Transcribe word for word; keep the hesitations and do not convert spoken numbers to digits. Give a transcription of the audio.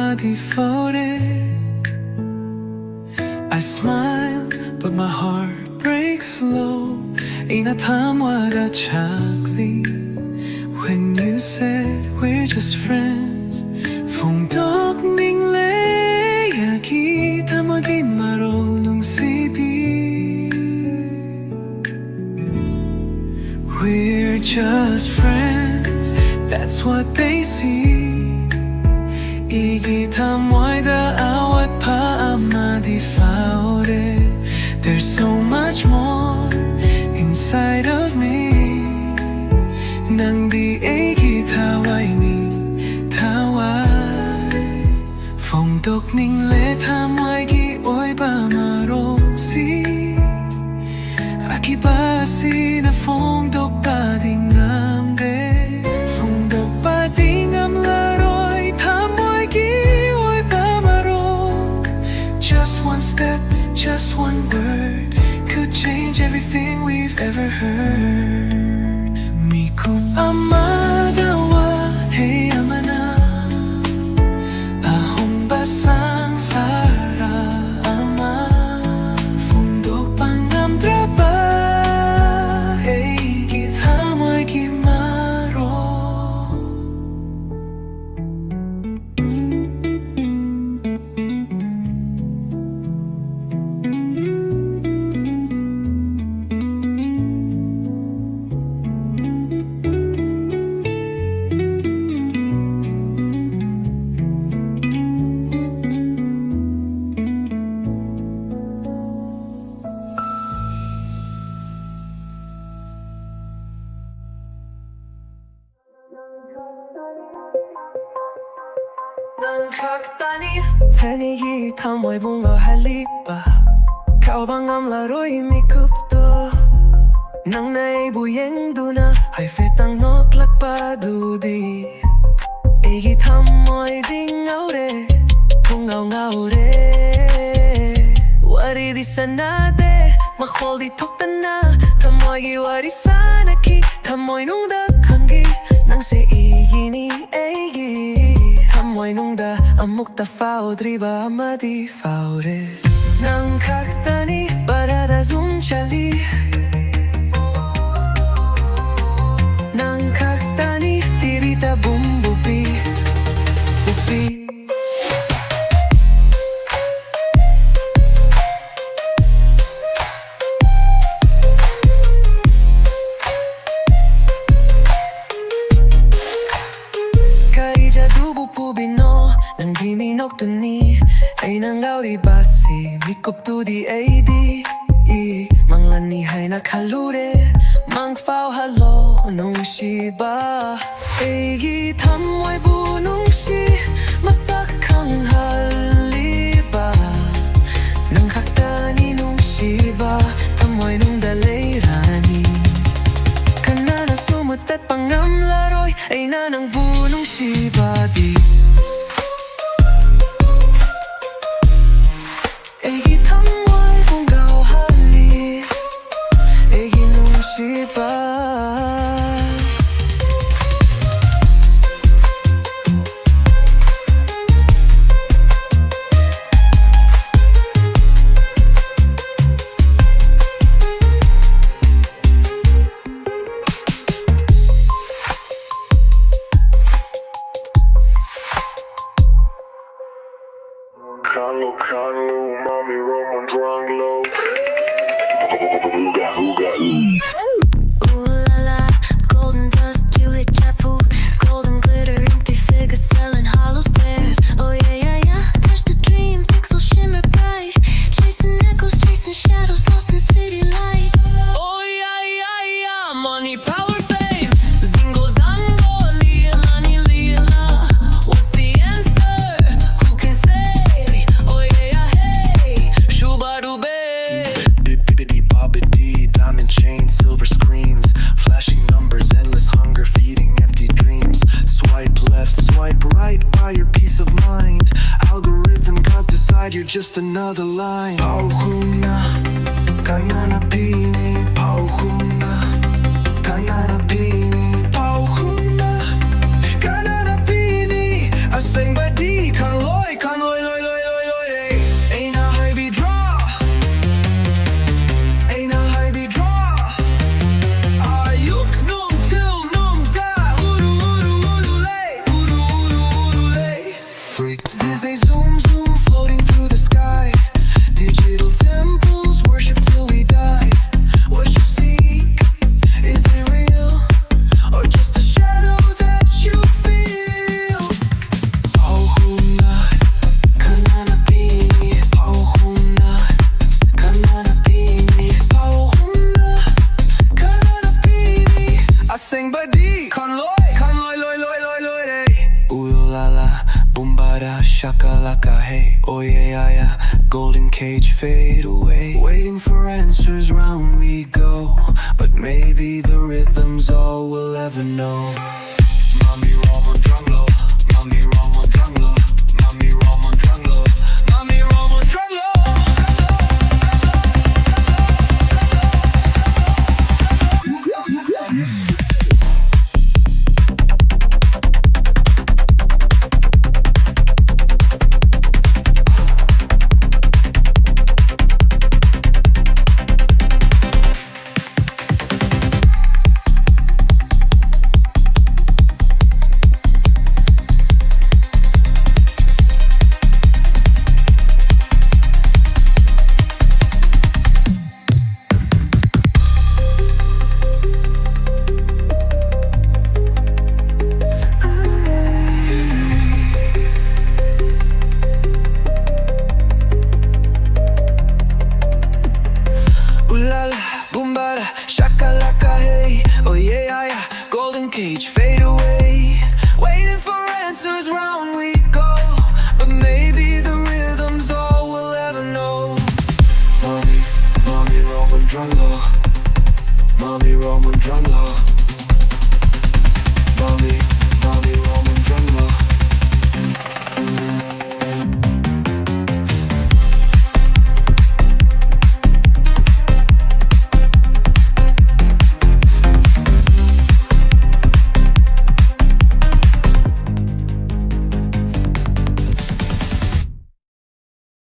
ꯑꯃꯗꯤ ꯐꯥꯎꯔꯦ꯫ I smile, but my heart breaks slow. ꯑꯩꯅ ꯊꯃꯣꯏꯗ ꯆꯥꯛꯂꯤ, when you said we're just friends. ꯐꯣꯡꯗꯣꯛꯅꯤꯡꯂꯦ ꯑꯩꯒꯤ ꯊꯃꯣꯏꯒꯤ ꯃꯔꯣꯜ ꯅꯨꯡꯁꯤꯕꯤ꯫ We're just friends, that's what they see. ꯑꯩꯒꯤ ꯊꯃꯣꯏꯗ ꯑꯋꯥꯠꯄ ꯑꯃꯗꯤ ꯐꯥꯎꯔꯦ꯫ There's so much more inside of me. ꯅꯪꯗꯤ ꯑꯩꯒꯤ ꯊꯋꯥꯏꯅꯤ, ꯊꯋꯥꯏ꯫ ꯐꯣꯡꯗꯣꯛꯅꯤꯡꯂꯦ ꯊꯃꯣꯏꯒꯤ ꯑꯣꯏꯕ ꯃꯔꯣꯜꯁꯤ꯫ ꯑꯀꯤꯕ ꯑꯁꯤꯅ ꯐꯣꯡꯗꯣꯛꯄꯗꯤ ꯉꯝꯗꯦ꯫ ꯐꯣꯡꯗꯣꯛꯄꯗꯤ ꯉꯝꯂꯔꯣꯏ ꯊꯃꯣꯏꯒꯤ ꯑꯣꯏꯕ ꯃꯔꯣꯜ꯫ Just one step, just one word could change everything we've ever heard. ꯃꯤꯀꯨꯞ ꯑꯃꯗ ꯋꯥꯍꯩ ꯑꯃꯅ ꯑꯍꯣꯡꯕ ꯁꯪꯁꯥꯔ ꯑꯃ ꯐꯣꯡꯗꯣꯛꯄ ꯉꯝꯗ꯭ꯔꯕ ꯑꯩꯒꯤ ꯊꯃꯣꯏꯒꯤ ꯃꯔꯣꯜ꯫ ꯅꯪ ꯈꯛꯇꯅꯤ ꯊꯥꯏꯅꯒꯤ ꯊꯃꯣꯏꯕꯨ ꯉꯥꯎꯍꯜꯂꯤꯕ, ꯀꯥꯎꯕ ꯉꯝꯂꯔꯣꯏ ꯃꯤꯀꯨꯞꯇꯣ꯫ ꯅꯪꯅ ꯑꯩꯕꯨ ꯌꯦꯡꯗꯨꯅ ꯍꯥꯏꯐꯦꯠꯇꯪ ꯅꯣꯛꯂꯛꯄꯗꯨꯗꯤ ꯑꯩꯒꯤ ꯊꯃꯣꯏꯗꯤ ꯉꯥꯎꯔꯦ, ꯄꯨꯡꯉꯥꯎ ꯉꯥꯎꯔꯦ꯫ ꯋꯥꯔꯤꯗꯤ ꯁꯥꯟꯅꯗꯦ, ꯃꯈꯣꯜꯗꯤ ꯊꯣꯛꯇꯅ ꯊꯃꯣꯏꯒꯤ ꯋꯥꯔꯤ ꯁꯥꯟꯅꯈꯤ꯫ ꯊꯃꯣꯏꯅꯨꯡꯗ ꯈꯪꯈꯤ ꯅꯪꯁꯦ ꯑꯩꯒꯤꯅꯤ, ꯑꯩꯒꯤ꯫ ꯊꯃꯣꯏꯅꯨꯡꯗ ꯑꯃꯨꯛꯇ ꯐꯥꯎꯗ꯭ꯔꯤꯕ ꯑꯃꯗꯤ ꯐꯥꯎꯔꯦ꯫ ꯅꯪ ꯈꯛꯇꯅꯤ ꯕꯔꯥꯗ ꯁꯨꯝ ꯆꯠꯂꯤ꯫ ꯅꯪ ꯈꯛꯇꯅꯤ ꯇꯤꯔꯤꯇ ꯕꯨꯝ ꯕꯨꯄꯤ, ꯕꯨꯄꯤ꯫ ꯀꯔꯤ ꯖꯥꯗꯨꯕꯨ ꯄꯨꯕꯤꯅꯣ ꯅꯪꯒꯤ ꯃꯤꯅꯣꯛꯇꯨꯅꯤ꯫ ꯑꯩꯅ ꯉꯥꯎꯔꯤꯕꯁꯤ ꯃꯤꯀꯨꯞꯇꯨꯗꯤ ꯑꯩꯗꯤ ꯏ ꯃꯪꯂꯥꯟꯅꯤ ꯍꯥꯏꯅ ꯈꯜꯂꯨꯔꯦ꯫ ꯃꯪ ꯐꯥꯎꯍꯜꯂꯣ ꯅꯨꯡꯁꯤꯕ꯫ ꯑꯩꯒꯤ ꯊꯃꯣꯏꯕꯨ ꯅꯨꯡꯁꯤ ꯃꯁꯛ ꯈꯪꯍꯜꯂꯤꯕ ꯅꯪ ꯈꯛꯇꯅꯤ ꯅꯨꯡꯁꯤꯕ꯫ ꯊꯃꯣꯏꯅꯨꯡꯗ ꯂꯩꯔꯅꯤ ꯀꯅꯥꯅꯁꯨ ꯃꯨꯠꯊꯠꯄ ꯉꯝꯂꯔꯣꯏ ꯑꯩꯅ ꯅꯪꯕꯨ ꯅꯨꯡꯁꯤꯕꯗꯤ꯫ ꯑꯩꯒꯤ ꯊꯃꯣꯏ ꯄꯨꯡꯒꯥꯎꯍꯜꯂꯤ ꯑꯩꯒꯤ ꯅꯨꯡꯁꯤꯕ꯫ Kalo kalo, mami Ramon Dranglo. Ooh la la, golden dust, you hit jet fuel. Golden glitter, empty figure, selling hollow stares. Oh yeah, yeah, yeah, touch the dream, pixel shimmer bright. Chasing echoes, chasing shadows, lost in city lights. Oh yeah, yeah, yeah, money, power, fame. Zingo zango, lila ni lila. What's the answer? Who can say? Oh yeah, yeah, hey, shubarube. Bippity boppity, diamond chain, silver screens, flashing numbers, endless hunger, feeding empty dreams. Swipe left, swipe right, buy your peace of mind. Algorithm gods decide you're just another line. Paohuna, kanana pini, paohuna, kanana pini, paohuna, kanana pini. Aseng badi Is a zoom zoom floating through the sky. Digital temples worship till we die. What you seek, is it real, or just a shadow that you feel? Pahuna, kanana pini, pahuna, kanana pini, pahuna, kanana pini. Aseng badi, kan loi, kan loi, loi, loi, loi, loi, day. Ulala, bumbada, shakalaka, hey, oh yeah, yeah, yeah. Golden cage fade away. Waiting for answers, round we go. But maybe the rhythm's all we'll ever know. Mami Ramon Drumlo, Mami Ramon Drumlo.